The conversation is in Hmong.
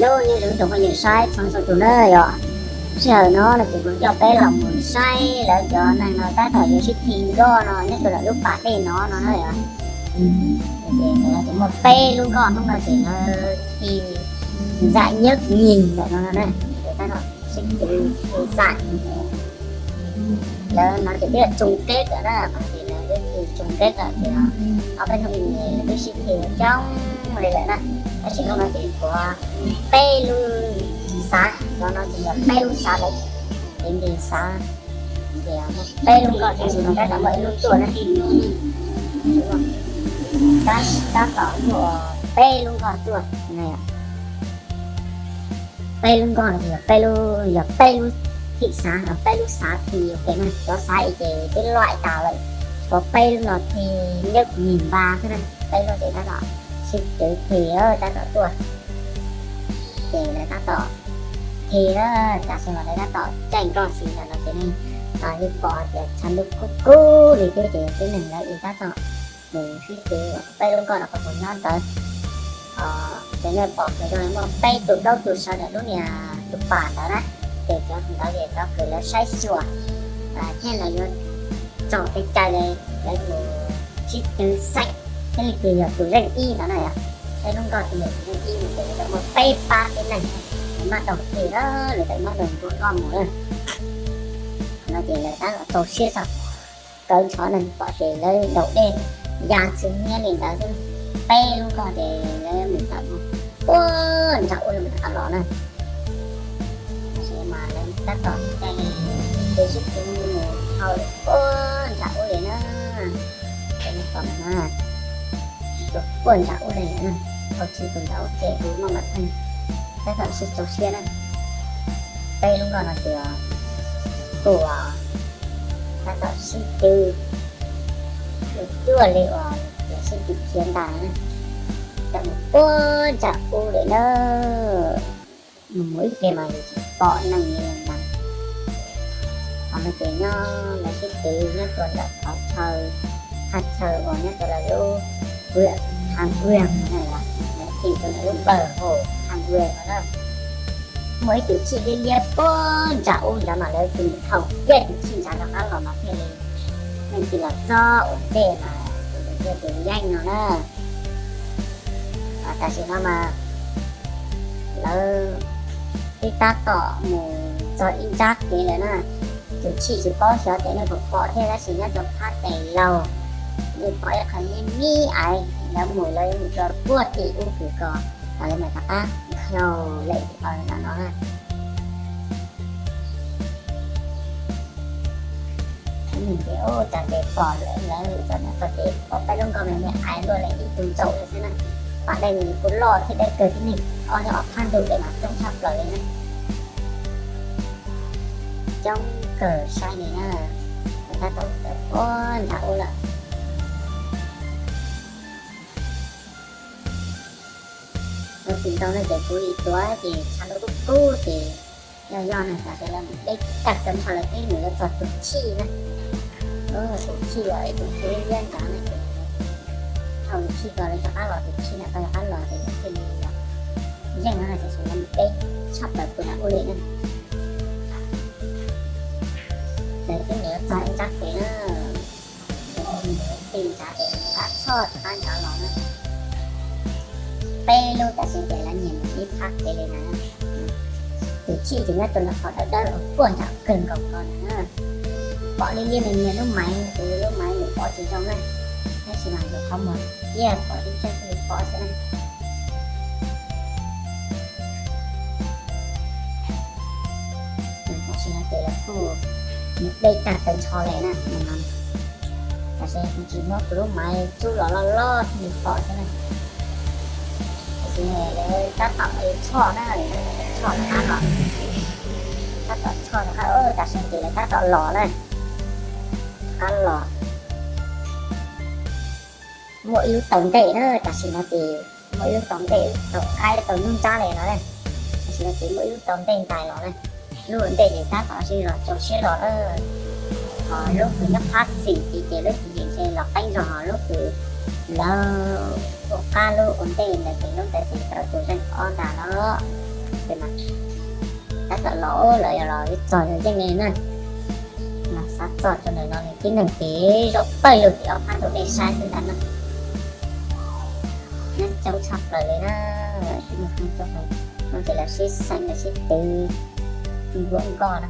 Lub nyob zoo tsoom phooj ywg saib txhua txhua tus na yom. Sij hawm no no ces kuv coj peb los mus saib lawv cov neeg no tab tom yuav sib khi nkoj no nyob rau lub pas dej no no na yom. Ces muaj peb lub nkoj hnub no ces lawv khi ntxam nyab nyim ntawm no no na, ces tab tom sib khi ntxam. Lawv no ces twb yog tsoo keb lawm na, ces lawv twb khi tsoo keb lawm ces ob peb hnub no twb sib khi coob li lawm na. Tab sis hnub no ces tshuav peb lub xav, cov no ces yog peb lub xav lawm, ces nqis xav, ces muaj peb lub nkoj, tab sis no tab tom muaj ib lub tuaj na. Tab tom muaj peb lub nkoj tuaj. Peb lub nkoj no ces yog peb lub, yog peb lub thim xav, yog peb lub xav khi ua ke na. Cov xav ib ces twb laim tas lawm, tshuav peb lub no khi nyab nyim npa xwb na. Peb lub ces tab tom sib twv khi tab tom tuaj, ces lawv tab tom khi na. Tam sim no lawv tab tom caij nkoj xis ntawm no ces nej yeej pom tias tshav ntuj kub kub li thiab ces tib neeg lawv tab tom mus sib twv peb lub nkoj no qhov nyob ntawd. Ces nej pom tias zoo li muaj peb tus plaub tus sawv daws lub niag tus pas ntawd na, ces cov ntawd ces cov kws lawv saib xyuas thiab lawv yuav txog kev cai li, lawv mus sib twv xaiv thiaj li kws yog tus zeej ib ntawd na yom. Peb lub nkoj ces yog tus zeej ib no ces lawv muaj peb pab tib neeg, lawv maj daug khi na, lawv maj daug nruab nkoj mus na. No ces lawv tab tom txaus siab txog, kawg nrho neeg pom ces lawv daus dej ya txwv hnyiab li ntawd xwb. Peb lub nkoj ces lawv mus tau puag nram ub li mus tau los na. Tab sis mas lawv tab tom caij kev sib twv mus dhau lawm puag nram ub li na. Ces nej pom na, puag nram ub li na, dhau tsis tus nram ub ces kuv muaj mam theej tab tom sib txaus siab na. Peb lub nkoj no ces kuj tab tom sib twv cuaj li uas sib twv khiav ntag na. Tau mus puag nram ub li na. Mus mus ib pliag mas yus tsis pom neeg li ntag. Qhov no ces nyob lawv sib twv nyob rau ntawm qhov chaw, thaj chaw uas nyob rau lawv lub vwm Thas Vias no na, lawv tim rau lawv lub npawg Hauv Thas Vias no na. Muaj ib tus tshij liab liab puag nram ub ntawd mas lawv tus mus dhau kiag tus tshij ntawd rov qab los mas thiaj li, nej cia los txog ua ntej mas tus thiaj tus yeej no na. Tam sim no mas lawv twb tab tom mus txog ib nrab kev lawm na. Tus tshij tsis paub xyov tias nej puas pom thiab, tab sis nyob rau phab tes laug, nej pom ib qho me me aiv, lawv mus lawv mus rau puag tim ub kws ko, lawv mam rov qab nkhaus lem ntawm no na. Ces ua cas ces pom lawv txog no txog ces pom peb lub nkoj me me aiv luaj li ib tug ntsaum li xwb na. Pas dej nws kuj loj thiab dawb kawg thiab, ob nyob ob phab ntug ces mas coob tshaj plaws li na. Coob kawg saib li na. Tab tom tawm puag nram ub lawm. Ua tsis tau no ces kuv yim tuav ces tshav ntuj kub kub ces yog yog na, tam sim lawv mus deb tag rau nrho lawv twb mus yuav txog tus tshij na. Tus tshij uas ib tus tshij liab liab ntawd na ces dhau tus tshij ko lawv rov qab los, tus tshij ntawd rov qab los ces lawv thiaj li yeej no na, tam sim lawv mus deb tshaj plaws puag nram ub li na. Lawv twb mus yuav txog ib nrab kev na. Ces mus yuav txog ib nrab kev, lawv rov qab tshoj rov qab nrad los na. Peb lub tam sim ces lawv nyiag mus ib phab kev li ntawd. Tus tshij ces nyob rau ntawm qhov dawb dawb uas puag nram kawg nkaus ko na. Pom liab liab me me lub maiv, tus lub maiv nws pom tsis zoo na, tab sis mas yus qhov muag ciaj pom tib tseeb thiaj li pom xwb na. Tam sim no ces lawv kuj mus deb tag tawv ntsho li na. Tam sim no kuv tsis muab kuv lub maiv txub los loj loj thiaj li pom xwb na. Tam sim no lawv tab tom tshoj na, tshoj rov qab los, tab tom tshoj rov qab, tam sim no ces lawv tab tom los na, rov qab los. Muaj ib lub tau ntej na, tam sim no ces muaj ib lub tau ntej, tau qaib tau ntub ntsab li no na. Tam sim no ces muaj ib lub tau ntej ntais los na. Lub ua ntej ces tab tom sib zog txaus siab los na. Ho lub kws nyob phab xis tid ces lub tswv yim ntshe los qeeb zog, ho lub kws lawv ua qab lub ua ntej ntawd ces lub ntawd ces tau tus zeej ob ntag los. Ces mas tab tom los lawv yog los ib txog yog yeej li na. Los xav txog rau ntawm no nws tib neeg ces zaum pawg lug ces ob phab tus dej saib xwb ntag na. Nyob coob tshaj plaws li na. Ces lawv sib xeem lawv sib twv nkuaj nkoj na.